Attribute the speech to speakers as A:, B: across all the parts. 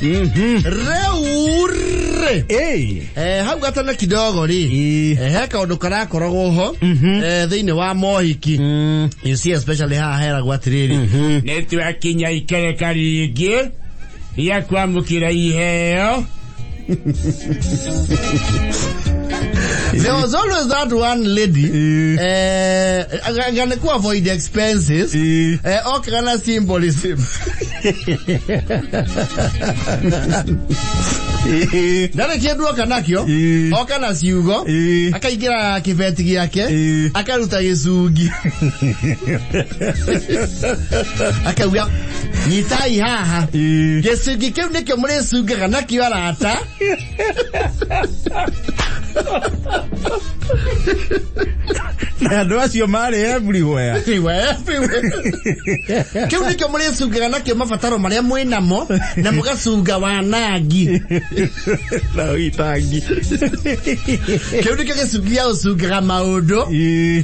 A: Rĩu rĩ,
B: Ĩĩ.
A: Hau gatene kidogo rĩ,
B: Ĩĩ.
A: he kaũndũ karakoragwo ho thĩinĩ wa mohiki. You see, especially haha heragwo atĩrĩrĩ, nĩ twakinya ikereka rĩngĩ rĩa kwamũkĩra iheo. There was always that one lady, anga ku avoid expenses, okaga na symbolism. Ndarĩ kĩndũ oka nakĩo, oka na ciugo, akaingĩra kĩbeti gĩake, akaruta gĩcungi, akauga, "Nyitai haha, gĩcungi kĩu nĩkĩo mũrĩcungaga nakĩo arata."
B: Na andũ acio marĩ everywhere.
A: Everywhere, everywhere. Kĩu nĩkĩo mũrĩcungaga nakĩo mabataro marĩa mwĩ namo, na mũgacunga wanangi.
B: Na ũitangi.
A: Kĩu nĩkĩo gĩcungi gĩa gũcungaga maũndũ.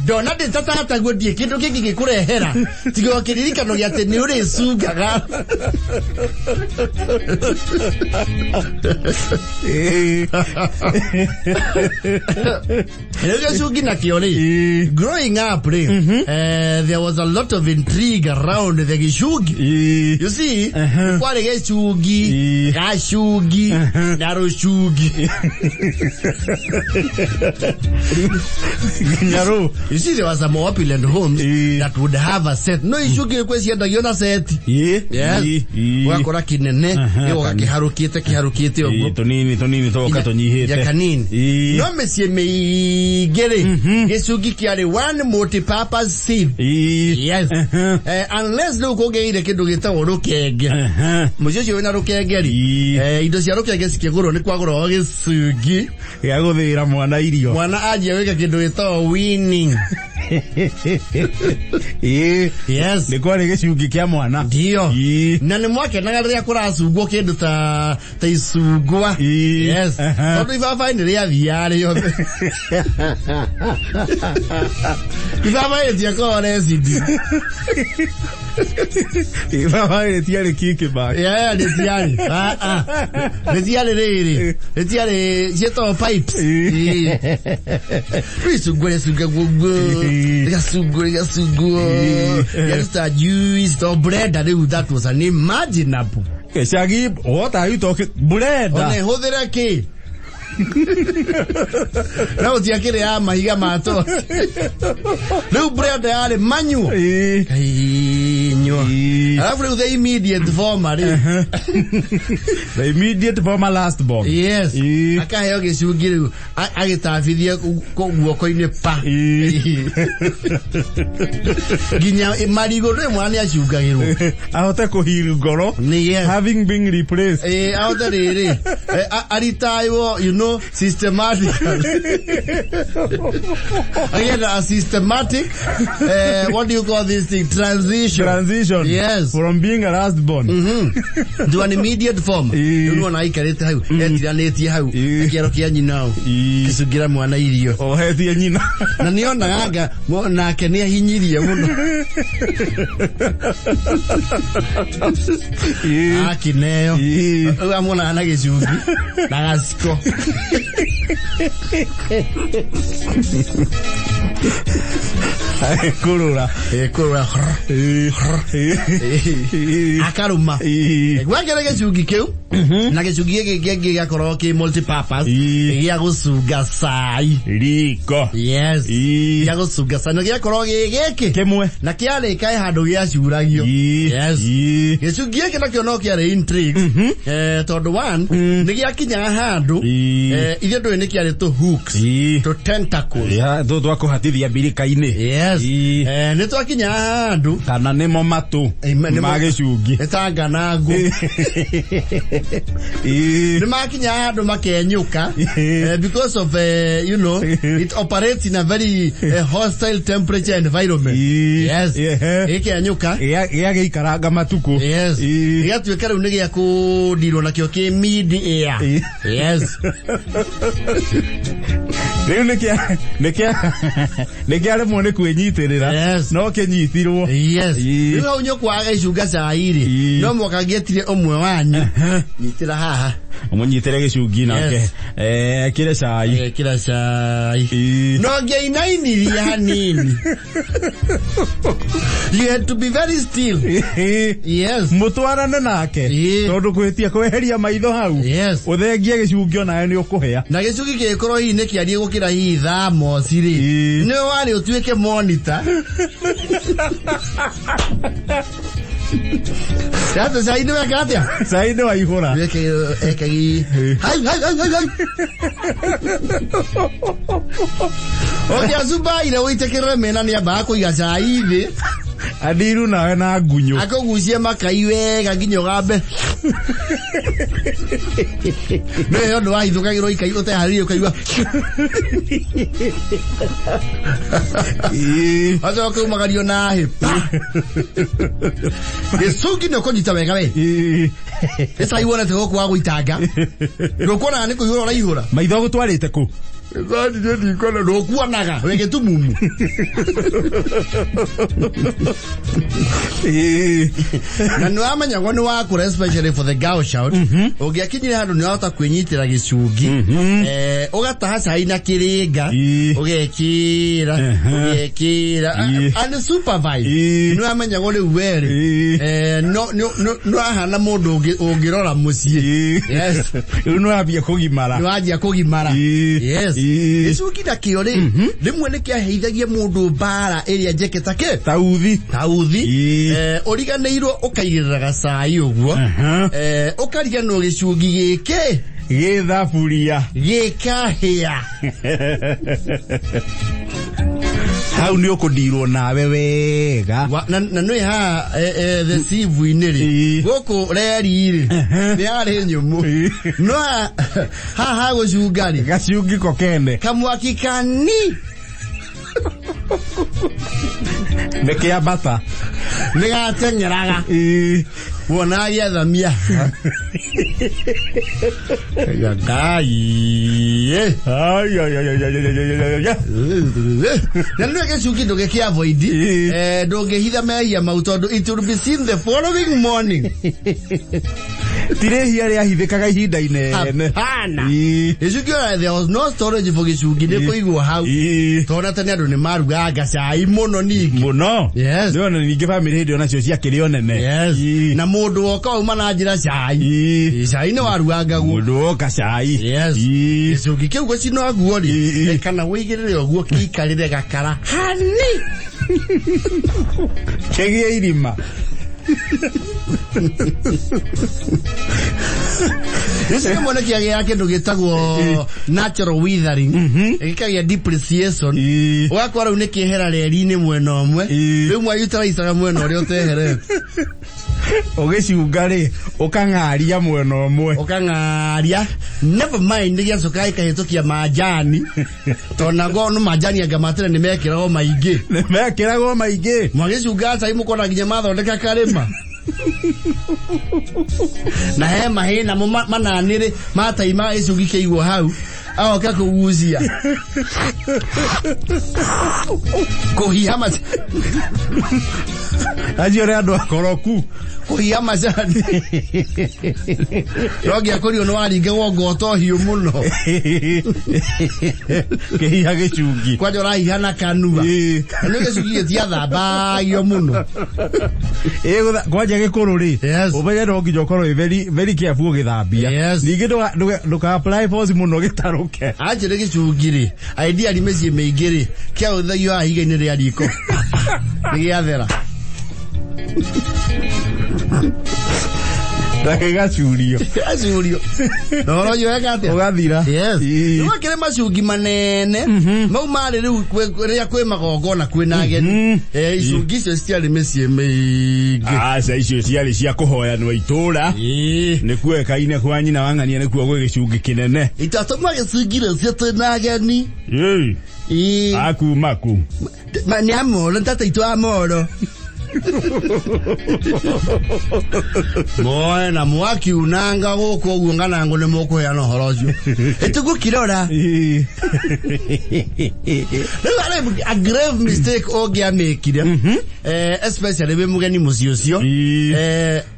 A: Ndona ndĩ ta tataguo, ndiĩ kĩndũ kĩngĩ gĩkũrehera tiga o kĩririkano gĩa atĩ nĩ ũrĩcungaga. Rĩu gĩcungi nakĩo rĩ, growing up rĩ, there was a lot of intrigue around the gĩcungi. You see, kwarĩ gĩcungi, gacungi na rũcungi.
B: Nginya rũ.
A: You see, there was some opulent homes that would have a set. No icungi kwĩ ciendagio na set. Yes. Ũgakora kĩnene gĩgoka kĩharũkĩte kĩharũkĩte ũguo.
B: Tũnini tũnini tũgoka tũnyihĩte.
A: Ya kanini. No mĩciĩ mĩingĩ rĩ, gĩcungi kĩarĩ one multi-purpose sieve. Yes. Unless rĩu kũngĩgĩire kĩndũ gĩtagwo rũkenge. Mũciĩ ũcio wĩna rũkenge rĩ, indo cia rũkenge cikĩgũrwo nĩ kwagũrwo gĩcungi.
B: Gĩa gũthĩĩra mwana irio.
A: Mwana anjia gwĩka kĩndũ gĩtagwo weaning. Yes.
B: Nĩ kwarĩ gĩcungi kĩa mwana.
A: Ndio. Na nĩ mwakenaga rĩrĩa kũracungwo kĩndũ ta icungwa. Yes. Tondũ ibabaĩ nĩ rĩathiaga rĩothe. Ibabaĩ rĩtiakoragwo residue.
B: Ibabaĩ rĩtiarĩ kickback.
A: Yeah, rĩtiarĩ. Ah, ah. Rĩtiarĩ rĩrĩ. Rĩtiarĩ ciĩtagwo pipes. Ĩĩ. Rĩu icungwa rĩacungagwo ũguo. Rĩgacungwo rĩgacungwo. Rĩaruta juice to blender rĩu, that was unimaginable.
B: Gĩcagi, what are you talking? Blender.
A: Ona ĩhũthĩre kĩ? Na gũtiakĩrĩ ya mahiga ma toci. Rĩu blender yarĩ manyuo. Kainyua. Alafu rĩu the immediate former rĩ.
B: The immediate former last born.
A: Yes. Akaheo gĩcungi rĩu agĩtabithie guoko-inĩ pa. Nginya marigũ ndũĩ mwana nĩ acungagĩrwo.
B: Ahote kũheal ngoro.
A: Nĩ yes.
B: Having been replaced.
A: Ahote rĩrĩ, aritaywo, systematically. Again, a systematic, what do you call this thing? Transition.
B: Transition.
A: Yes.
B: From being a last born.
A: To an immediate form. Rĩu nĩwona aikarĩte hau, etiranĩtie hau, kĩero kĩa nyina ũũ. Gĩcungĩra mwana irio.
B: Ohetie nyina.
A: Na nĩonaga anga nake nĩ ahinyirie mũno. Akĩneo. Rĩu amuonaga na gĩcungi na gaciko.
B: Kũrũra.
A: Kũrũra. Akarũma. Gwakĩrĩ gĩcungi kĩu na gĩcungi gĩkĩ kĩngĩ gĩakoragwo kĩ multipurpose, gĩa gũcunga cai.
B: Riko.
A: Yes. Gĩa gũcunga cai na gĩakoragwo gĩ gĩkĩ
B: kĩmwe
A: na kĩarĩka he handũ gĩacuragio. Yes. Gĩcungi gĩkĩ nakĩo no kĩarĩ intrigue, tondũ one nĩ gĩakinyaga handũ, ithuĩ ndũĩ nĩ kĩarĩ tũ hooks, tũ tentacles.
B: Ya, tũ twa kũhatithia mbirika-inĩ.
A: Yes. Nĩ twakinyaga handũ
B: kana nĩmo matũ ma gĩcungi.
A: Nĩ ta nganangũ. Nĩ makinyaga handũ makenyũka, because of it operates in a very hostile temperature environment. Yes. Gĩkenyũka.
B: Gĩagĩikaranga matukũ.
A: Yes. Gĩgatuĩka rĩu nĩ gĩa kũndirwo nakĩo kĩ mid air. Yes.
B: Rĩu nĩkĩaremwo nĩ kwĩnyitĩrĩra.
A: Yes.
B: No kĩnyitirwo.
A: Yes.
B: Ii.
A: Rĩu hau nyũkwa agĩcunga cai rĩ,
B: Ii.
A: no mwaka ngĩetire ũmwe wanyu nyitĩra haha.
B: Mũnyitĩre gĩcungi nake.
A: Yes.
B: Ekĩre cai.
A: Ekĩra cai.
B: Ii.
A: No ngĩinainirie hanini. You had to be very still. Yes.
B: Mũtwarane nake.
A: Ii.
B: Tondũ kwĩtia kweheria maitho hau.
A: Yes.
B: Ũthengie gĩcungi onawe nĩ ũkũhĩa.
A: Na gĩcungi kĩngĩkorwo hihi nĩ kĩariĩ gũkĩra hihi thamosi rĩ,
B: Ii.
A: nĩwe warĩ ũtuĩke monitor. Sasa cai nĩ weka atĩa?
B: Cai nĩ waihũra.
A: Ekegi hai hai hai hai hai. Ũngĩacubaire ũitĩkĩrĩre mena nĩ ambaga kũiga cai thĩ.
B: Andiru nawe na ngunyũ.
A: Akũgucie makai wega nginya ũgambe. Nĩ ũndũ wahithũkagĩrwo ikai ũteharĩirie ũkaigua.
B: Ii.
A: Acoka umagario na hĩ. Gĩcungi nĩ ũkũnyita wega we.
B: Ii.
A: Nĩ cai wonete gũkũ wa gũitanga. Ndũkuonaga nĩ kũihũra ũraihũra.
B: Maitho gũtwarĩte kũ?
A: Ndũkuonaga wĩ gĩtumumu.
B: Ii.
A: Na nĩ wamenyagwo nĩ wakũra, especially for the girl child. Ũngĩakinyire handũ nĩ wahota kwĩnyitĩra gĩcungi. Ũgataha cai na kĩrĩnga.
B: Ii.
A: Ũgekĩra, ũgekĩra.
B: Ii.
A: And supervise.
B: Ii.
A: Nĩ wamenyagwo rĩu werĩ.
B: Ii.
A: No nĩ wahana mũndũ ũngĩrora mũciĩ.
B: Ii.
A: Yes.
B: Rĩu nĩ wambia kũgimara.
A: Nĩ wanjia kũgimara.
B: Ii.
A: Yes.
B: Ii.
A: Gĩcungi nakĩo rĩ, rĩmwe nĩ kĩaheithagia mũndũ mbara ĩrĩa njeke ta kĩ?
B: Tauthi.
A: Tauthi.
B: Ii.
A: Ũriganĩirwo ũkaigĩrĩra gacai ũguo. Ũkariganĩrwo gĩcungi gĩkĩ
B: Gĩthaburia.
A: Gĩkahĩa.
B: Hau nĩ ũkũndirwo nawe wega.
A: Na nĩ haha the sieve-inĩ rĩ,
B: Ii.
A: gũkũ reri rĩ, nĩ yarĩ nyũmũ.
B: Ii.
A: No haha gũcunga rĩ,
B: Gacungi ko kene.
A: Kamwaki kani
B: Nĩ kĩambata.
A: Nĩ gateng'eraga.
B: Ii.
A: Wona agĩathamia. Ngai.
B: Ai, ai, ai, ai, ai, ai, ai, ai, ai.
A: Na nĩ gĩcungi ndũgĩkĩ avoid.
B: Ii.
A: Ndũngĩhitha mehia mau tondũ it will be seen the following morning.
B: Ti rĩhia rĩahithĩkaga ihinda inene.
A: Hapana.
B: Ii.
A: Gĩcungi ona there was no storage for gĩcungi, nĩ kũigwo hau.
B: Ii.
A: Tondũ tene andũ nĩ marugaga cai mũno ningĩ.
B: Mũno.
A: Yes.
B: Nĩ ona ningĩ bamĩrĩ hĩndĩ onacio ciakĩrĩ o nene.
A: Yes.
B: Ii.
A: Na mũndũ woka wauma na njĩra cai.
B: Ii.
A: Cai nĩ warugangagwo.
B: Mũndũ woka cai.
A: Yes.
B: Ii.
A: Gĩcungi kĩu gũcinwo guo rĩ,
B: Ii.
A: kana wĩigĩrĩre ũguo kĩikarĩre gakara hani.
B: Kĩgĩe irima.
A: Gĩcungi kĩmwe nĩ kĩagĩaga kĩndũ gĩtagwo natural withering, gĩkagĩa depreciation.
B: Ii.
A: Ũgakora rĩu nĩ kĩehera reri-inĩ mwena ũmwe.
B: Ii.
A: Rĩu mwayutaraicaga mwena ũrĩa ũteherete.
B: Ũgĩcunga rĩ, ũkang'aria mwena ũmwe.
A: Ũkang'aria. Never mind, gĩacoka gĩkahĩtũkia manjani, tondũ nago no manjani anga ma tene nĩ mekĩragwo maingĩ.
B: Nĩ mekĩragwo maingĩ.
A: Mwagĩcunga cai mũkona nginya mathondeka karĩma na he mahĩ namo mananĩrĩ mataima gĩcungi kĩigwo hau, agoka kũgucia kũhiha maca.
B: Acio nĩ andũ akoroku.
A: Kũhiha macani no ngĩakũrio nĩ waringagwo ngoto hiũ mũno.
B: Kĩhiha gĩcungi.
A: Kwanja ũrahiha na kanua.
B: Ii.
A: Na nĩ gĩcungi gĩtiathambagio mũno.
B: Ĩ, kwanja gĩkũrũ rĩ,
A: Yes.
B: ũmenye no nginya ũkorwo wĩ very very careful ũgĩthambia.
A: Yes.
B: Ningĩ ndũka apply force mũno gĩtarũke.
A: Anjĩrĩ gĩcungi rĩ, ideally mĩciĩ mĩingĩ rĩ, kĩahũthagio haha ihiga-inĩ rĩa riko nĩ gĩathera.
B: Na gĩgacurio.
A: Acurio na ũhoro ũcio weka atĩa?
B: Ũgathira.
A: Yes.
B: Ii.
A: Rĩu akĩrĩ macungi manene mau marĩ rĩu rĩrĩa kwĩ magongona kwĩna ageni. Icungi icio citiarĩ mĩciĩ mĩingĩ.
B: Aca, icio ciarĩ cia kũhoyanwo itũra.
A: Ĩĩ.
B: Nĩ kuoĩkaine kwa nyina wa ng'ania nĩkuo gwĩ gĩcungi kĩnene.
A: Itatũma gĩcungi rũciũ twĩna ageni.
B: Ĩĩ.
A: Ĩĩ.
B: Akuma kũ?
A: Nĩ amoro, tata itũ amoro. Moe na mwakiunanga gũkũ ũguo nganango nĩ mũkũheana ũhoro ũcio. Ĩtũgũkirora. Rĩu arĩ a grave mistake ũngĩamĩkire. Especially wĩ mũgeni mũciĩ ũcio.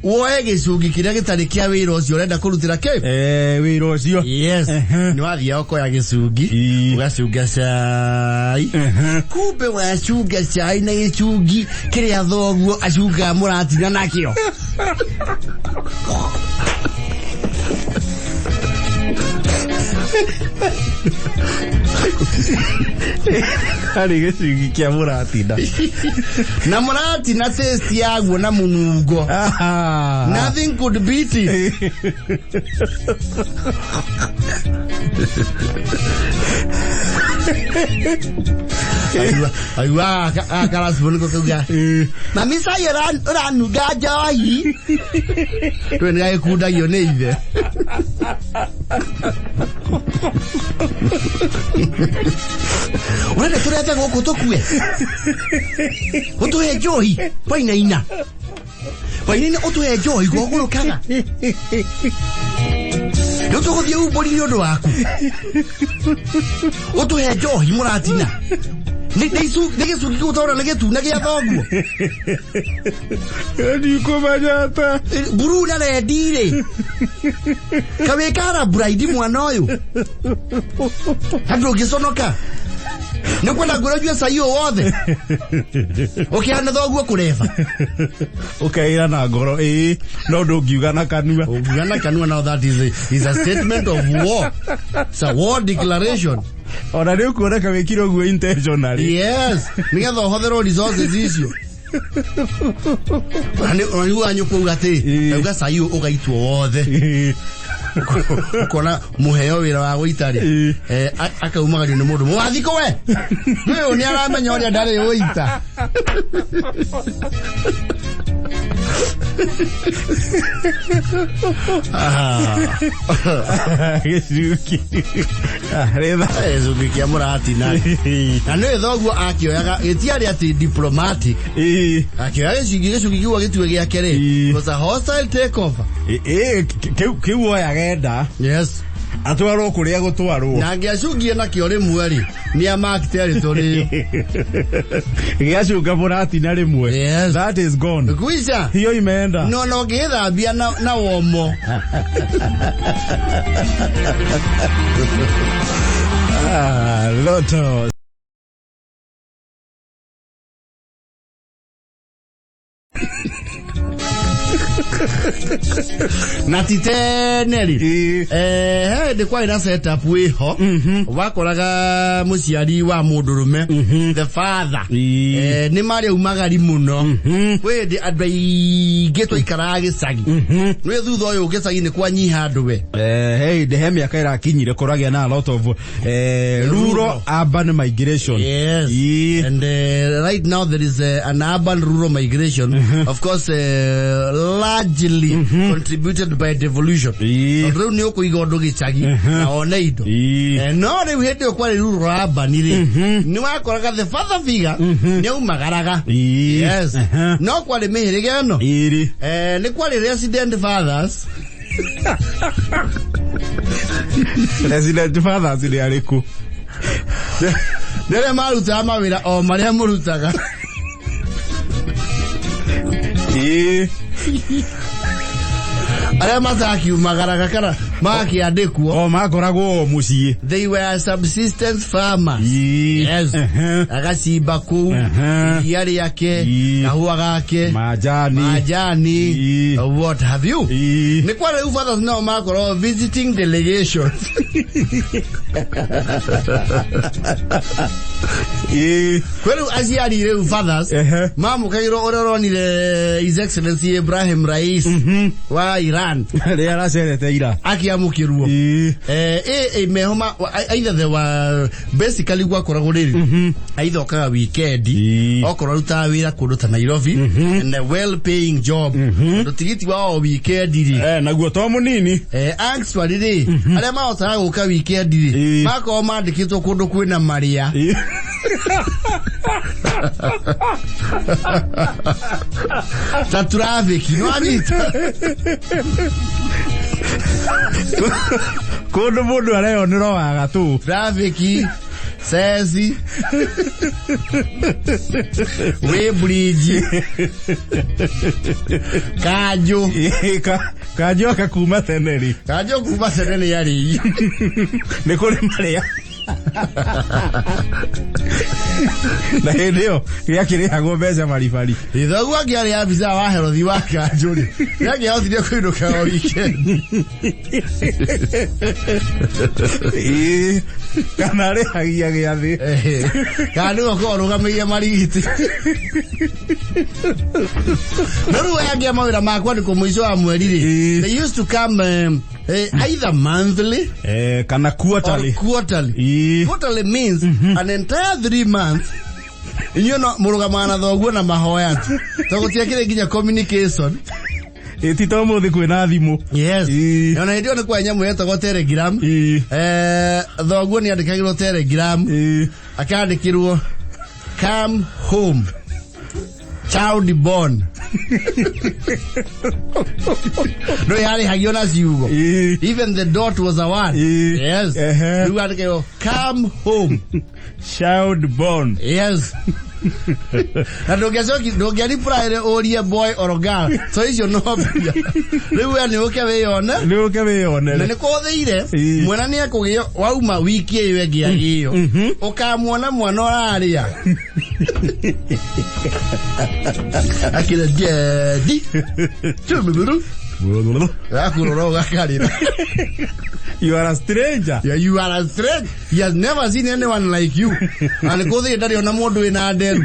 A: Woe gĩcungi kĩrĩa gĩtarĩ kĩa wĩra ũcio ũrenda kũrutĩra kĩ?
B: Wĩra ũcio.
A: Yes. Nĩ wathiaga ũkoya gĩcungi, ũgacunga cai. Kumbe wacunga cai na gĩcungi kĩrĩa thoguo acungaga mũratina nakĩo.
B: Harĩ gĩcungi kĩa mũratina.
A: Na mũratina taste yaguo na mũnungo. Nothing could beat it. Aigua akaracibwo nĩko kauga mami cai ũranunga njohi. Rĩu nĩ gagĩkundagio nĩ ithe. Ũrenda tũrete gũkũ tũkue? Ũtũhe njohi wainaina. Wainaina ũtũhe njohi gwagũrũkaga. Rĩu tũgũthiĩ umbũri nĩ ũndũ waku. Ũtũhe njohi mũratina. Nĩ nĩ gĩcungi kĩu ũtona nĩ gĩtune gĩa thoguo.
B: Ndikũmenya ta.
A: Mburu na rendi rĩ. Kawĩkara buraidi mwana ũyũ. Andũ ũngĩconoka. Nĩ kwenda ngwĩra ũnyue cai ũyũ wothe. Ũkĩhana thoguo kũreba.
B: Ũkeĩra na ngoro ĩĩ no ndũngiuga na kanua.
A: Ũngiuga na kanua now that is a statement of war. It's a war declaration.
B: Ona nĩ ũkuoneka wĩkire ũguo intentionally.
A: Yes. Nĩgetha ũhũthĩrwo resources icio. Ona nĩ ugaga nyũkwa uga atĩrĩ, auga cai ũyũ ũgaitwo wothe. Ũkona mũheo wĩra wa gũita rĩ, akaumagario nĩ mũndũ mwathikũ we. Ũyũ nĩ aramenya ũrĩa ndarĩ ũita.
B: Gĩcungi. Rĩtha.
A: Gĩcungi kĩa mũratina. Na nĩ thoguo akĩoyaga gĩtiarĩ atĩ diplomatic. Akĩoya gĩcungi kĩu agĩtue gĩake rĩ. It was a hostile takeover.
B: Kĩu oyaga enda.
A: Yes.
B: Atwarwo kũrĩa gũtwarwo.
A: Na angĩacungie nakĩo rĩmwe rĩ, nĩ amark territory.
B: Gĩacunga mũratina rĩmwe.
A: Yes.
B: That is gone.
A: Kuica.
B: Hiyo imeenda.
A: No no ngĩthambia na womo.
B: Loto.
A: Na ti tene rĩ, he hĩndĩ kwarĩ na setup wĩho wakoraga mũciari wa mũndũrũme, the father, nĩ marĩ aumagari mũno. Kwĩ hĩndĩ andũ aingĩ twaikaraga gĩcagi. Nĩ thutha ũyũ gĩcagi nĩ kwanyiha andũ we.
B: Hey, he mĩaka ĩrakinyire kũragĩa na a lot of rural urban migration.
A: Yes. And right now there is an urban rural migration, of course, largely contributed by devolution. Tondũ rĩu nĩ ũkũiga ũndũ gĩcagi na one indo. No rĩu hĩndĩ ĩyo kwarĩ rural urban rĩ, nĩ wakoraga the father figure nĩ aumagaraga. Yes. No kwarĩ mĩhĩrĩga ĩno.
B: Ĩrĩ.
A: Nĩ kwarĩ resident fathers.
B: Resident fathers nĩ arĩkũ?
A: Nĩ arĩa marutaga mawĩra o marĩa mũrutaga. Arĩa matakiumagaraga kana makĩandĩkwo.
B: O makoragwo o mũciĩ.
A: They were subsistence farmers. Yes. Agacimba kũu, iria rĩake, kahũa gake,
B: Majani.
A: Majani, what have you. Nĩ kwa rĩu fathers nao makorwo visiting delegations. Kwĩ rĩu aciari rĩu fathers mamũkagĩrwo ũrĩa ũronire His Excellency Ibrahim Rais wa Iran
B: Rĩrĩa aracerete ira.
A: Akĩamũkĩrwo. Meho ma either they were basically gwakoragwo rĩrĩ, either okaga weekend, okorwo arutaga wĩra kũndũ ta Nairobi and a well paying job, tondũ tigiti wa o weekend rĩ,
B: Naguo to mũnini.
A: Actually rĩ, arĩa mahotaga gũka weekend rĩ, makorwo mandĩkĩtwo kũndũ kwĩna marĩa. Ta traffic no anyita.
B: Kũndũ mũndũ areyonera waga tu.
A: Traffic ceci wĩ bridge kanjũ.
B: Kanjoka kuma tene rĩ.
A: Kanjũ kuma tene nĩ arĩi.
B: Nĩ kũrĩ marĩa na hĩndĩ ĩyo gĩakĩrĩhagwo mbeca baribari.
A: Thoguo angĩarĩ abithaa wa herothi wa kanjũ rĩ, nĩangĩahotire kũinũka o weekend.
B: Ĩĩ, kana arĩhagia gĩathĩ.
A: Kana nĩwe ũkorwo ũrũgamĩire marigiti. No rĩu aya angĩ a mawĩra ma kwandĩkwo mũico wa mweri rĩ, they used to come either monthly
B: Kana
A: or
B: quarterly.
A: quarterly.
B: Ĩĩ.
A: Quarterly means an entire 3 months inyuĩ no mũrũgamaga na thoguo na mahoya tu, tondũ gũtiakĩrĩ nginya communication.
B: Ĩ, ti ta ũmũthĩ kwĩna thimũ.
A: Yes. Ona hĩndĩ ĩyo nĩ kwa nyamũ yetagwo telegram. Thoguo nĩ andĩkagĩrwo telegram, akandĩkĩrwo, "Come home, child born." No yarĩhagio na ciugo. Even the dot was a word. Yes. Rĩu andĩkagĩrwo, "Come home."
B: Child born.
A: Yes, na ndũngĩacoki ndũngĩareply ũrie boy or girl, so icio no mbia. Rĩu we nĩ ũke wĩyone.
B: Nĩ ũke
A: Na
B: wĩyonere.
A: nĩ kũthĩire. Mwana nĩ ekũgĩo wauma wiki ĩyo ĩngĩ agĩo ũkamuona mwana ũrarĩa akĩra, "Daddy," chumuru gakurora ũgakarĩra.
B: You are a stranger.
A: Yeah, you are a stranger. He has never seen anyone like you. Na nĩ kũthĩire ndarĩ ona mũndũ wĩna nderu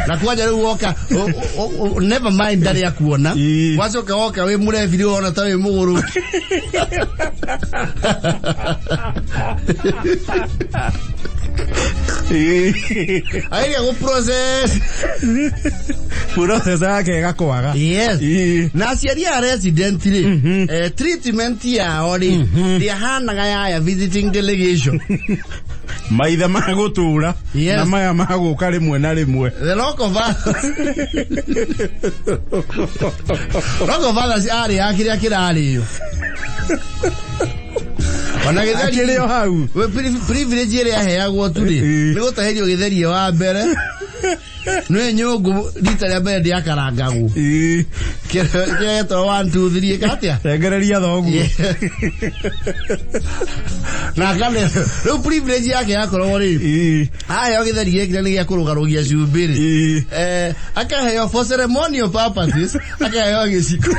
A: na kwanja rĩu woka never mind ndarĩ akuona. Wacoka woka wĩ mũrebi rĩu wona ta wĩ mũgũrũki. Ageria gũ process.
B: Process yake ĩgakwaga.
A: Yes. Na aciari a resident rĩ, treatment yao rĩ ndĩahanaga yaya visiting delegation.
B: Maithe magũtũra na maya magũka rĩmwe na rĩmwe.
A: The local fathers, local fathers arĩ ya kĩrĩa kĩrarĩo ona gĩtheri.
B: Akĩrĩ o hau.
A: We privilege ĩrĩa aheagwo tu rĩ nĩ gũtahĩrio gĩtherie wa mbere nĩ nyũngũ rita rĩa mbere ndĩakarangagwo. Kĩrĩa gĩetagwo one two three ĩka atĩa.
B: Rengereria thoguo.
A: Na kane rĩu privilege yake yakoragwo rĩ aheo gĩtheri gĩkĩ nĩ gĩa kũrũgarũgia cumbĩ rĩ, akaheo for ceremonial purposes, akaheo gĩciko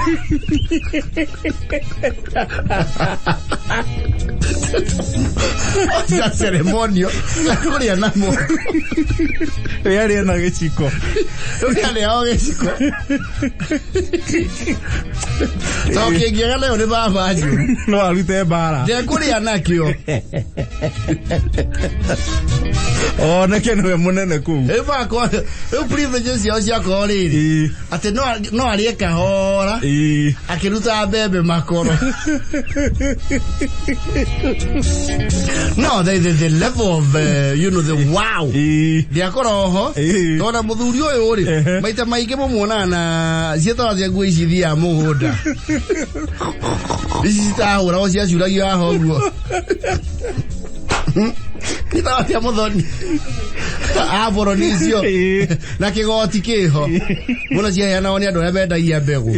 A: cia ceremonial kũrĩa na moko.
B: Rĩarĩa na gĩciko.
A: Rĩu nĩarĩao gĩciko to kĩngĩaga nayo nĩ baba njũru.
B: No arute mbara.
A: Ndekũrĩa nakĩo.
B: Oneke nĩwe mũnene kũu.
A: Rĩu bakwa rĩu privileges ciao ciakorwo rĩrĩ atĩ no arĩe kahora akĩruta mbembe makoro. No the level of the wow ndiakorwo ho. Tona mũthuri ũyũ rĩ, maita maingĩ mũmuonaga na ciĩtagwo cia nguo ici ithiaga mũgũnda, ici citahũragwo ciacuragio haha ũguo, ciĩtagwo cia mũthoni aboroni icio na kĩgoti kĩho mũno ciaheanagwo nĩ andũ arĩa mendagia mbegũ.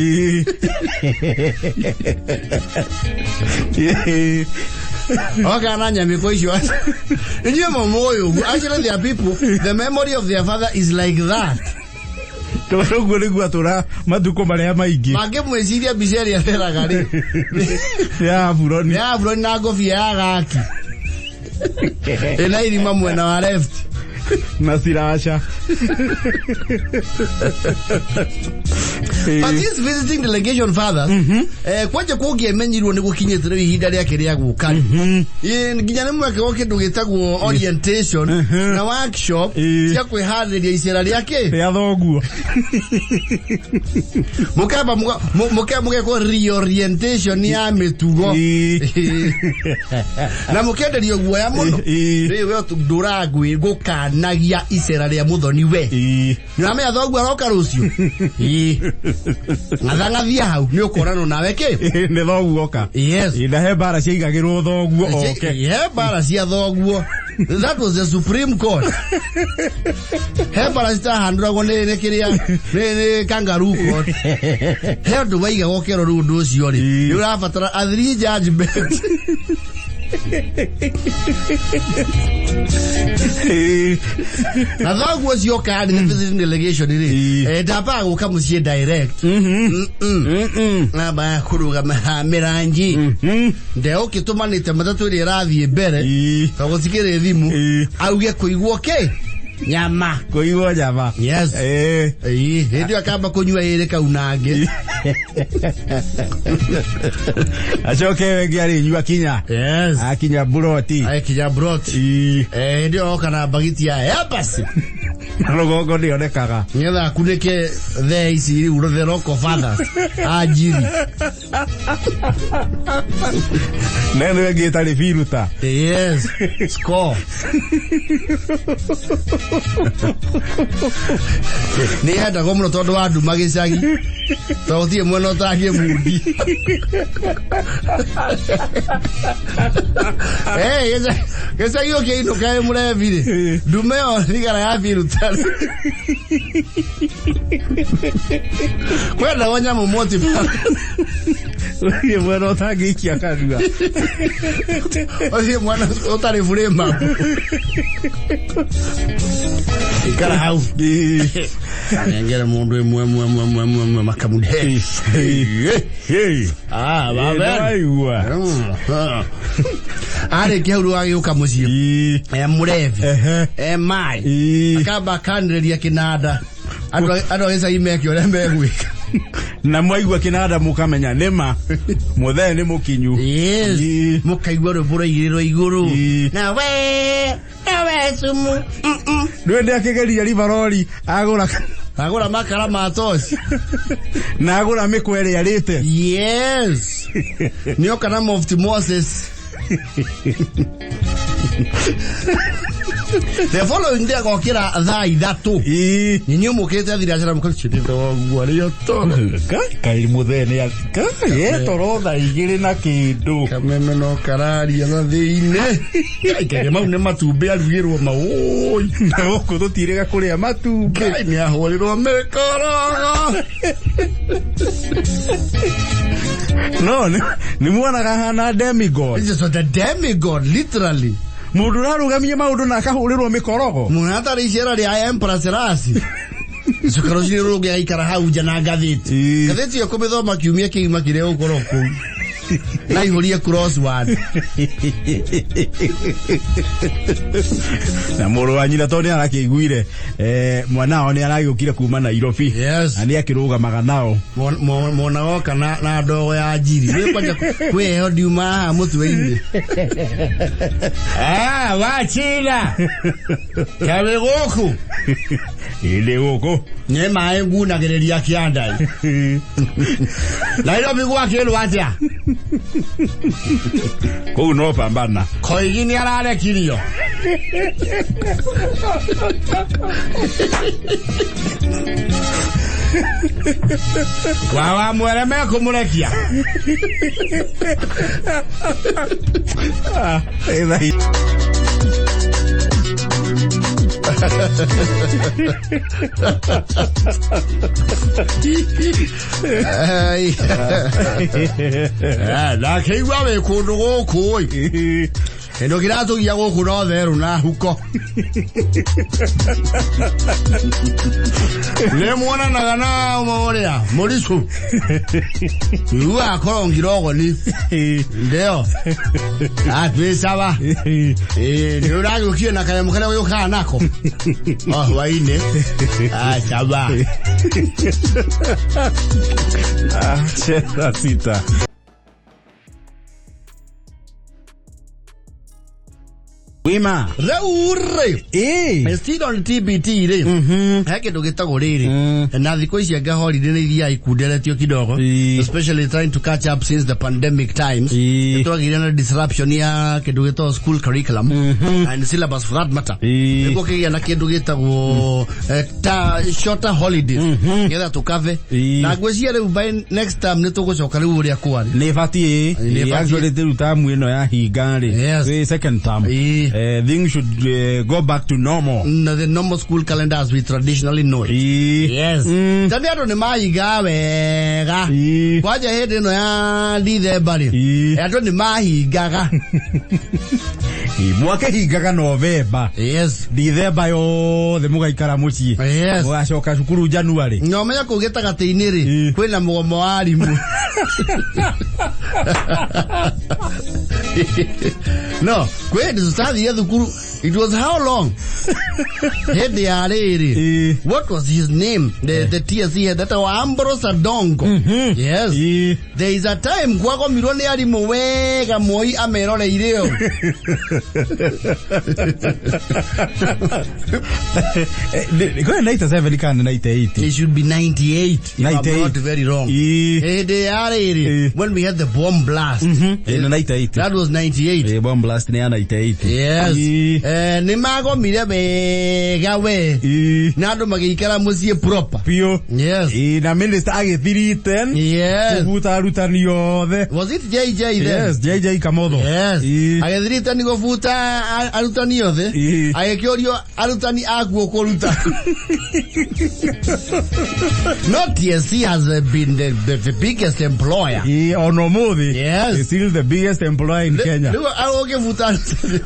A: Oka na nyamĩkwa icio inyuĩ mũmũĩ ũguo. Actually, there are people the memory of their father is like that.
B: Tondũ ũguo nĩguo atũra matukũ marĩa maingĩ.
A: Mangĩmwĩciria mbica ĩrĩa theraga rĩ
B: ya buroni.
A: Nĩ ya buroni na ngobia ya gaki ĩna irima mwena wa left.
B: Na ciraca.
A: But this visiting delegation fathers, kwanja kũngĩamenyirwo nĩ gũkinyĩte rĩu ihinda rĩake rĩa gũka rĩ. Nginya nĩ mwekagwo kĩndũ gĩtagwo orientation na workshop cia kwĩharĩrĩria icera rĩake.
B: Rĩa thoguo.
A: Mũkamba mũgekwo reorientation ya mĩtugo. Na mũkenderio guoya mũno. Rĩu we ndũrangwĩ gũkanagia icera rĩa mũthoni we. Nĩ ũramenya thoguo aroka rũciũ. Ĩĩ. Ng'athang'athia hau nĩ ũkoranwo nawe kĩ?
B: Nĩ thoguo oka.
A: Yes.
B: Na he mbara ciaigagĩrwo thoguo oke.
A: He mbara cia thoguo. That was the Supreme Court. He mbara citahandũragwo nĩ kĩrĩa nĩ kangaroo court. He ũndũ waigagwo ũkerwo rĩu ũndũ ũcio rĩ nĩ ũrabatara a three judge bench. Na thoguo ũcio oka nĩ visiting delegation rĩ, ndambaga gũka mũciĩ direct. Namba kũrũgama ha mĩrangi ndeũkĩtũmanĩte matatũ ĩrĩa ĩrathiĩ mbere tondũ gũtikĩrĩ thimũ, auge kũigwo kĩ nyama.
B: Kũigwo nyama.
A: Yes. Ĩĩ, hĩndĩ ĩyo akamba kũnyua ĩrĩ kaunangĩ.
B: Acoke wengi arĩnyua kinya.
A: Yes.
B: Akinya buroti.
A: Akinya broti. Hĩndĩ ĩyo oka na mbagiti ya embassy.
B: Rũgongo nĩonekaga.
A: Nĩgetha akunĩke thee ici rĩu the rock of others anjiri.
B: Neno ĩngĩ ĩtarĩ biruta.
A: Yes. Score. Nĩ yendagwo mũno tondũ wa nduma gĩcagi. Tondũ gũtirĩ mwena ũtangĩmundi. Gĩcagi ũkĩinũka wĩ mũrebi rĩ, ndume ĩyo thigara ya biruta. Kwendagwo nyamũ moti.
B: Gũtirĩ mwena ũtangĩikia kanua.
A: Ũcio mwana ũtarĩ burĩma. Ikara hau. Nengere mundu ĩmwe ĩmwe ĩmwe ĩmwe ĩmwe ĩmwe makamune. Ah, babe.
B: Nĩwaigua.
A: Arĩkia hau rĩu agĩũka mũciĩ. E mũrebi. E maĩ. Akamba akanĩrĩria kĩnanda. Andũ a gĩcagi meke ũrĩa megwĩka.
B: Na mwaigua kĩnanda mũkamenya nĩma mũthee nĩ mũkinyu.
A: Yes. Mũkaigua rwĩmbo rwaigĩrĩrwo igũrũ. Na we cumu.
B: Nĩwe ndĩakĩgeria ribarori agũra
A: agũra makara ma toci
B: na agũra mĩkwa ĩrĩa arĩte.
A: Yes. Nĩoka na Mufti Moses. The following day agokĩra thaa 3. Nĩ ũmũkĩte thinacara mũkarucĩte thoguo arĩa toro.
B: Kaĩ mũthee nĩ yetoro thaa 2 na kĩndũ.
A: Kameme no kararia na thĩinĩ. Kaĩ mau nĩ matumbĩ arugĩrwo maũi.
B: Na gũkũ tũtirĩga kũrĩa matumbĩ.
A: Kaĩ nĩ ahũrĩrwo mĩkorogo.
B: No, nĩ muonaga hana demigod.
A: This is the demigod, literally.
B: Mũndũ ũrarũgamia maũndũ na akahũrĩrwo mĩkorogo.
A: Mũndũ atarĩ icera rĩa Emperor Selassie. Cukaro rũcinĩ rũngĩ agaikara hau nja na ngathĩti. Ngathĩti ĩyo kũmĩthoma kiumia kĩgima kĩrĩa ũgũkorwo kũu. Na ihũrie crossword.
B: Na mũrũ wa nyina tondũ nĩ arakĩiguire, mwana wao nĩ aragĩũkire kuma Nairobi.
A: Yes.
B: Na nĩ akĩrũgamaga nao.
A: Mwana woka na ndogo ya njiri. Rĩu kwanja kwĩheo ndiuma haha mũtwe-inĩ. Wachina. Kawe gũkũ.
B: Ĩndĩ gũkũ.
A: Nĩ maĩ ngunagĩrĩria kĩanda. Nairobi gwakĩrwo atĩa?
B: Kũu no pambana.
A: Koigi nĩ ararekirio. Wa mwere mekũmũrekia. Ndakĩigua wĩ kũndũ gũkũ ĩ. Kĩndũ kĩratũgia gũkũ no therũ na huko. Nĩ muonanaga na ũrĩa mũricu. Rua akorongire ũgoni. Ndio. Atwĩ sawa. Ĩĩ, nĩ ũragĩũkire na kanyamũ karĩa ũgĩũkaga nako. Oh, hwainĩ. Ah, sawa.
B: Ah, cheza sita. Wima.
A: Rĩu rĩ.
B: Ĩĩ.
A: Still on TBT rĩ. He kĩndũ gĩtagwo rĩrĩ. Na thikũ ici anga holiday nĩ ithiaga ikunderetio kidogo.
B: Ĩĩ.
A: Especially trying to catch up since the pandemic times.
B: Ĩĩ.
A: Nĩtwagĩire na disruption ya kĩndũ gĩtagwo school curriculum and syllabus for that matter.
B: Ĩĩ.
A: Nĩguo kĩgĩa na kĩndũ gĩtagwo ta shorter holidays nĩgetha tũkave.
B: Ĩĩ.
A: Na ngwĩciria rĩu by next time nĩ tũgũcoka rĩu ũrĩa kwarĩ.
B: Nĩ batiĩ.
A: Nĩ batiĩ.
B: Actually rĩu tamu ĩno ya hinga rĩ.
A: Yes.
B: Ĩ second term.
A: Ĩĩ.
B: Things should go back to normal.
A: Na the normal school calendar as we traditionally know it.
B: Ĩĩ.
A: Yes. Tondũ andũ nĩ mahinga wega.
B: Ĩĩ.
A: Kwanja hĩndĩ ĩno ya Dithemba rĩ.
B: Ĩĩ.
A: Andũ nĩ mahingaga.
B: Ĩĩ, Mwakĩhingaga Novemba.
A: Yes.
B: Dithemba yothe mũgaikara mũciĩ.
A: Yes.
B: Mũgacoka cukuru January.
A: Na ũmenye kũu gĩtagatĩ-inĩ rĩ,
B: Ĩĩ.
A: kwĩna mũgomo wa arimũ. No, kwĩ hĩndĩ tũtathire thukuru. It was how long? Hĩndĩ ya rĩrĩ.
B: Ĩĩ.
A: What was his name? The TSC head, that was Ambrose Adongo. Yes.
B: Ĩĩ.
A: There is a time kwagomirwo nĩ arimũ wega Moi ameroreire o.
B: Kwĩ 97 kana 98?
A: It should be 98 if I'm
B: 98.
A: not very wrong.
B: Ĩĩ.
A: Hĩndĩ ya rĩrĩ,
B: Ĩĩ.
A: when we had the bomb blast.
B: Ĩĩ, nĩ 98.
A: That was 98.
B: Ĩĩ, bomb blast nĩ ya 98.
A: Yes.
B: Ĩĩ.
A: Nĩ magomire wega we.
B: Ĩĩ.
A: Na andũ magĩikara mũciĩ proper.
B: Biũ.
A: Yes.
B: Ĩĩ, na minister agĩthiriten
A: Yes.
B: kũbuta arutani othe.
A: Was it JJ then?
B: Yes, JJ Kamotho.
A: Yes.
B: Ĩĩ.
A: Agĩthirite nĩ gũbuta arutani othe.
B: Ĩĩ.
A: Agĩkĩũrio arutani akuo kũruta. No TSC has been the biggest employer.
B: Ĩĩ, ona ũmũthĩ.
A: Yes.
B: Is still the biggest employer in Kenya.
A: Rĩu ũngĩbuta arutani.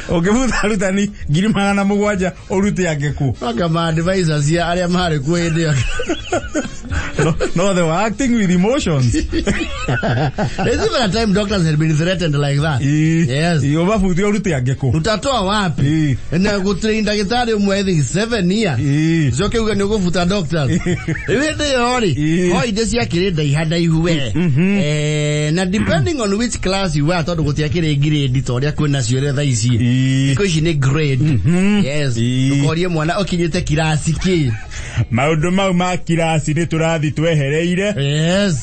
B: Ũngĩbuta arutani 700,000 ũrute angĩ kũ?
A: Anga ma advisors ya arĩa marĩ kuo hĩndĩ ĩyo.
B: No, they were acting with emotions.
A: There's even a time doctors had been threatened like that.
B: Ĩĩ.
A: Yes.
B: Ĩĩ, ũmabute ũrute angĩ kũ?
A: Utatoa wapi?
B: Ĩĩ.
A: Na gũtrain ndagĩtarĩ ũmwe I think 7 years.
B: Ĩĩ.
A: Coke uge nĩ ũgũbuta doctors. Rĩu hĩndĩ ĩyo rĩ,
B: Ĩĩ.
A: holiday ciakĩrĩ ndaiha ndaihu we. Na depending on which class you were, tondũ gũtiakĩrĩ grade ta ũrĩa kwĩna ciũria thaa ici.
B: Ĩĩ.
A: Thikũ ici nĩ grade. Yes.
B: Ĩĩ.
A: Ũkorie mwana ũkinyĩte kirasi kĩ.
B: Maũndũ mau ma kirasi nĩ tũrathi twehereire.
A: Yes.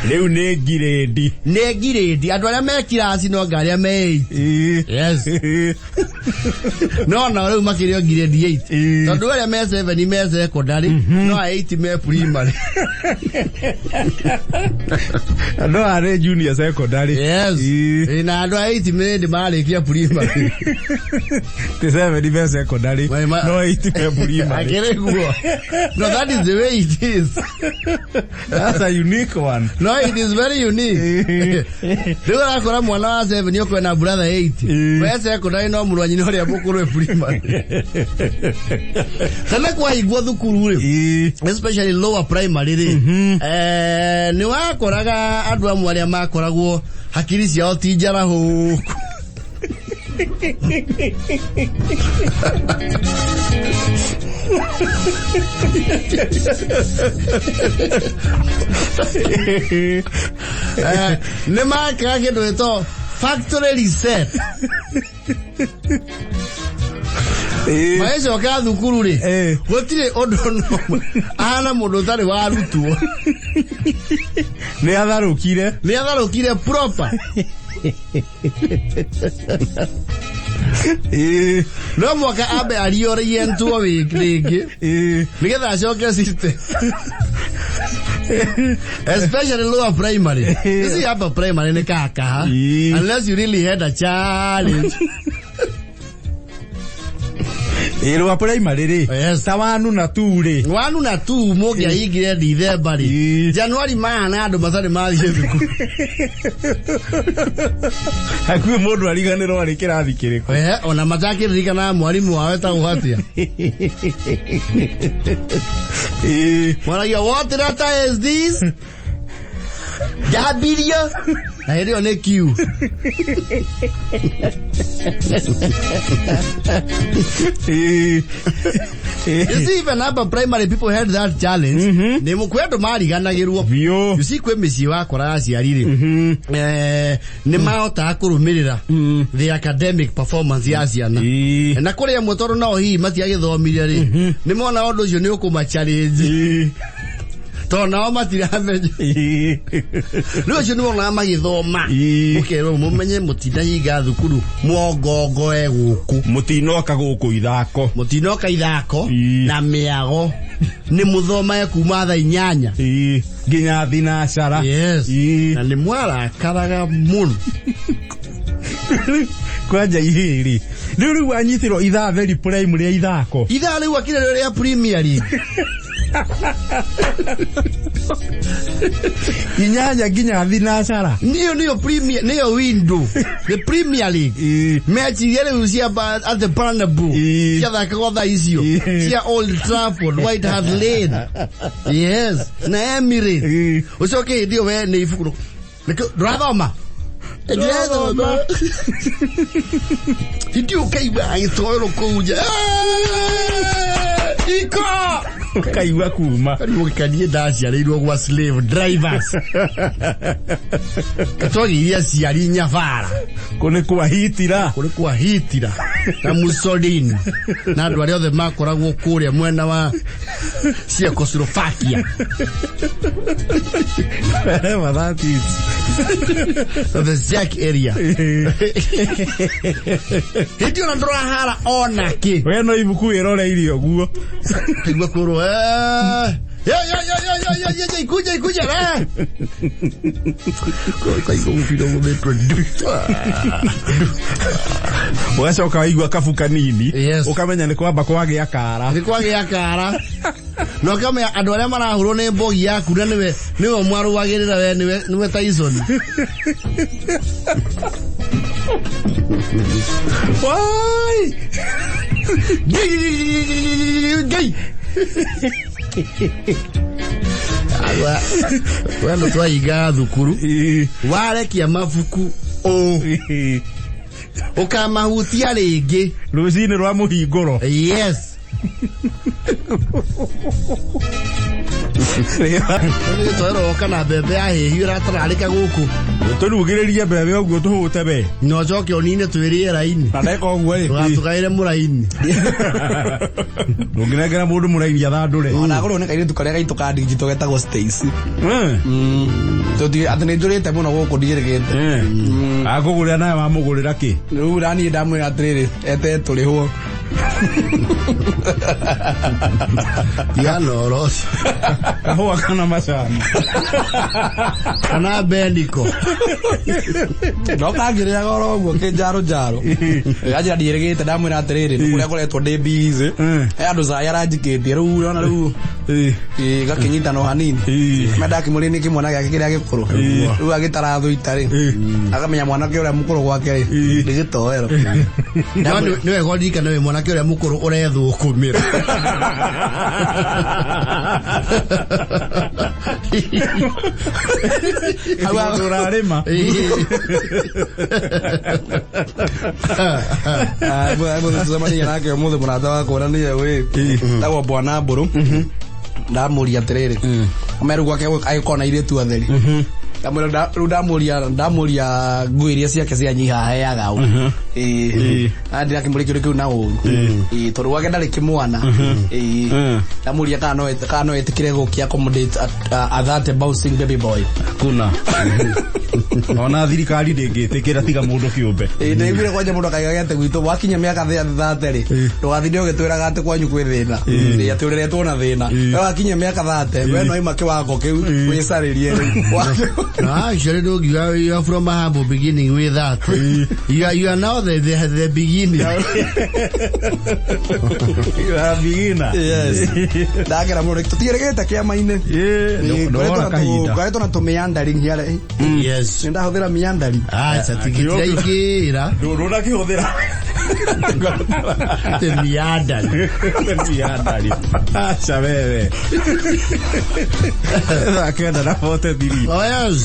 B: Rĩu nĩ ngirĩndi.
A: Nĩ ngirĩndi. Andũ arĩa me kirasi no anga arĩa me 8.
B: Ĩĩ.
A: Yes. No nao rĩu makĩrĩ o grade 8.
B: Ĩĩ.
A: Tondũ arĩa me 7 me secondary, no a 8 me primary.
B: No arĩ junior secondary.
A: Yes.
B: Ĩĩ.
A: Ĩĩ, na andũ a 8 me ndĩ marĩkia primary.
B: Ti 7 me secondary. No 8 me primary.
A: Akĩrĩ guo. No, that is the way it is.
B: That's a unique one.
A: No, it is very unique. Rĩu ũrakora mwana wa 7 ũkwe na brother 8.
B: Ĩĩ.
A: We secondary no mũrũ wa nyina ũrĩa mũkũrũ e primary. Tene kwahingwo thukuru rĩ.
B: Ĩĩ.
A: Especially lower primary rĩ. Nĩ wakoraga andũ amwe arĩa makoragwo hakiri ciao ti njarahũku. Nĩ makaga kĩndũ gĩtagwo factory reset.
B: Ĩĩ.
A: Magĩcoka thukuru rĩ,
B: Ĩĩ.
A: gũtirĩ ũndũ no ahana mũndũ ũtarĩ warutwo.
B: Nĩ atharũkire.
A: Nĩ atharũkire proper.
B: Ĩĩ.
A: No mwaka ambe ariorientwo rĩngĩ
B: Ĩĩ.
A: nĩgetha acoke system. Especially lower primary. You see upper primary nĩ kakaha.
B: Ĩĩ.
A: Unless you really had a challenge.
B: Ĩ rwa primary rĩ.
A: Yes.
B: Ta wanu na tu rĩ.
A: Wanu na tu mũngĩahingire Dithemba rĩ,
B: Ĩĩ.
A: Januari maya na andũ matarĩ mathiĩ thukuru.
B: Hakuhĩ mũndũ ariganĩrwo arĩ kĩrathi kĩrĩkũ.
A: Eh, ona matakĩririkanaga mwarimũ wao etagwo atĩa.
B: Ĩĩ.
A: Mwaragia, what letter is this? W. Na hĩndĩ ĩyo nĩ Q.
B: Ĩĩ.
A: You see, even upper primary people had that challenge. Nĩ kwĩ andũ mariganagĩrwo.
B: Biũ.
A: You see, kwĩ mĩciĩ wakora aciari rĩ, nĩ mahotaga kũrũmĩrĩra the academic performance ya ciana.
B: Ĩĩ.
A: Na kũrĩ amwe tondũ nao hihi matiagĩthomire rĩ, nĩ mona ũndũ ũcio nĩ ũkũma challenge.
B: Ĩĩ.
A: Tondũ nao matiramenya.
B: Ĩĩ.
A: Rĩu acio nĩ wonaga magĩthoma.
B: Ĩĩ.
A: Mũkerwo mũmenye mũtinahinga thukuru mwongongoe gũkũ.
B: Mũtinoka gũkũ ithako.
A: Mũtinoka ithako
B: Ĩĩ.
A: na mĩago nĩ mũthomage kuma thaa 8.
B: Ĩĩ. Nginya thinacara.
A: Yes.
B: Ĩĩ.
A: Na nĩ mwarakaraga mũno.
B: Kwanja ihĩrĩ. Rĩu wanyitirwo ithaa very prime rĩa ithako.
A: Ithaa rĩu akire rĩo rĩa Premier League.
B: 8 nginya thinacara.
A: Niyo Premier, niyo window. The Premier League.
B: Ĩĩ.
A: Mechi iria rĩu cia at the Bernabeu.
B: Ĩĩ.
A: Ciathakagwo thaa icio.
B: Ĩĩ.
A: Cia Old Trafford, White Hart Lane. Yes. Na Emirates.
B: Ĩĩ.
A: Ũcoke hĩndĩ ĩyo we nĩ ibuku. Nĩkĩo ndũrathoma? Ndĩrathoma. Hĩndĩ ĩyo ũkaigua agĩtoerwo kũu nja. Iko!
B: Ũkaigua kuma.
A: Karigwo gĩkaniĩ ndaciarĩirwo gwa slave drivers. Twagĩire aciari nyabara.
B: Kũ nĩ kwa Hitler.
A: Kũrĩ kwa Hitler na Mussolini na andũ arĩa othe makoragwo kũrĩa mwena wa Czechoslovakia.
B: Wherever that is.
A: The Czech area. Hĩndĩ ĩyo na ndũrahara ona kĩ.
B: We no ibuku wĩroreirie ũguo.
A: Kaigua kwĩrwo, ya ya ya ya ya ya ya ya ikuja ikuja eh. Kaigua mũbira ũgũthĩtwo ndu.
B: Ũgacoka waigua kabu kanini.
A: Yes.
B: Ũkamenya nĩ kwamba kwagĩa kara.
A: Nĩ kwagĩa kara. Na ũkamenya andũ arĩa marahũrwo nĩ mbogi yaku na nĩwe nĩwe mwarũagĩrĩra we nĩwe Tyson.
B: Wai!
A: Ngai. We nĩ twahingaga thukuru.
B: Ĩĩ.
A: Warekia mabuku ũ. Ũkamahutia rĩngĩ.
B: Rũcinĩ rwa mũhingũro.
A: Yes. Twero kana mbembe ya hĩhio ĩratararĩka gũkũ.
B: Tũrugĩrĩrie mbembe ũguo tũhũte we.
A: Na ũcoke ũnine twĩ rĩera-inĩ.
C: Na ndeka ũguo rĩ.
A: Ndũgatũgaĩre mũraini.
B: Ndũngĩnengera mũndũ mũraini athandũre.
C: Ona agũrwo nĩ kairĩtu karĩa gaitũ ka digital getagwo Stacy. Atĩ nĩ njũrĩte mũno gũkũ ndigĩrĩgĩte.
B: Akũgũrĩra nawe wamũgũrĩra kĩ?
C: Rĩu raniĩ ndamwĩra atĩrĩrĩ, ete tũrĩhwo.
A: Tigana ũhoro ũcio.
B: Kahũa kana macani.
A: Kana Beniko.
C: No kangĩrĩaga oro ũguo kĩnjaro njaro. Anjĩra ndiĩrĩgĩte ndamwĩra atĩrĩrĩ, nĩ kũrĩa ngoretwo ndĩ busy. He andũ cai aranjikĩtie rĩu ũrona rĩu gakĩnyitana o hanini. Me ndakĩmũrĩ nĩ kĩmwana gĩake kĩrĩa gĩkũrũ. Rĩu agĩtara thũita rĩ. Akamenya mwanake ũrĩa mũkũrũ gwake rĩ, nĩ gĩtoero.
A: No nĩ wega ũririkane wĩ mwanake ũrĩa mũkũrũ ũrethũkũmĩra.
B: Mũndũ ũrarĩma.
C: Tũcemania nake ũmũthĩ mũrata wakwa na nĩye wĩ tagwo Bwana Mbũrũ. Ndamũria atĩrĩrĩ, ameru gwake agĩkorwo na airĩtu atheri. Ndamwĩra rĩu ndamũria nguo iria ciake cia nyiha aheaga ũ. Ĩĩ. Ndĩrakĩmũria kĩũria kĩu na ũru. Ĩĩ, tondũ gwake ndarĩ kĩmwana. Ĩĩ. Ndamũria kana no etĩkĩre gũkĩ accommodate a that bouncing baby boy.
B: Kuna. Ona thirikari ndĩngĩtĩkĩra tiga mũndũ kĩũmbe.
C: Ĩĩ, ndaiguire kwanja mũndũ akaigaga atĩ gwitũ wakinya mĩaka 30 rĩ, ndũgathinde ũgĩtwĩraga atĩ kwanyu kwĩ thĩna. Ĩĩ, atĩ ũreretwo na thĩna. We wakinya mĩaka 30, we no ima kĩwango kĩu wĩcarĩrie rĩu.
A: No, actually, look, you are from a humble beginning with that. You are now the beginning.
B: You are beginner.
C: Yes, ndagera mũno tũtiĩrĩgĩte kĩama-inĩ.
B: Ĩĩ, ndwona kahinda.
C: Ngoretwo na tũmĩandari hiarĩ.
A: Yes.
C: Nĩ ndahũthĩra mĩandari.
A: Ah, certificate iraingĩra.
B: Ndũnakĩhũthĩra.
A: Temiandari.
B: Mĩandari. Aca wewe. 9:43.
A: Oh, yes.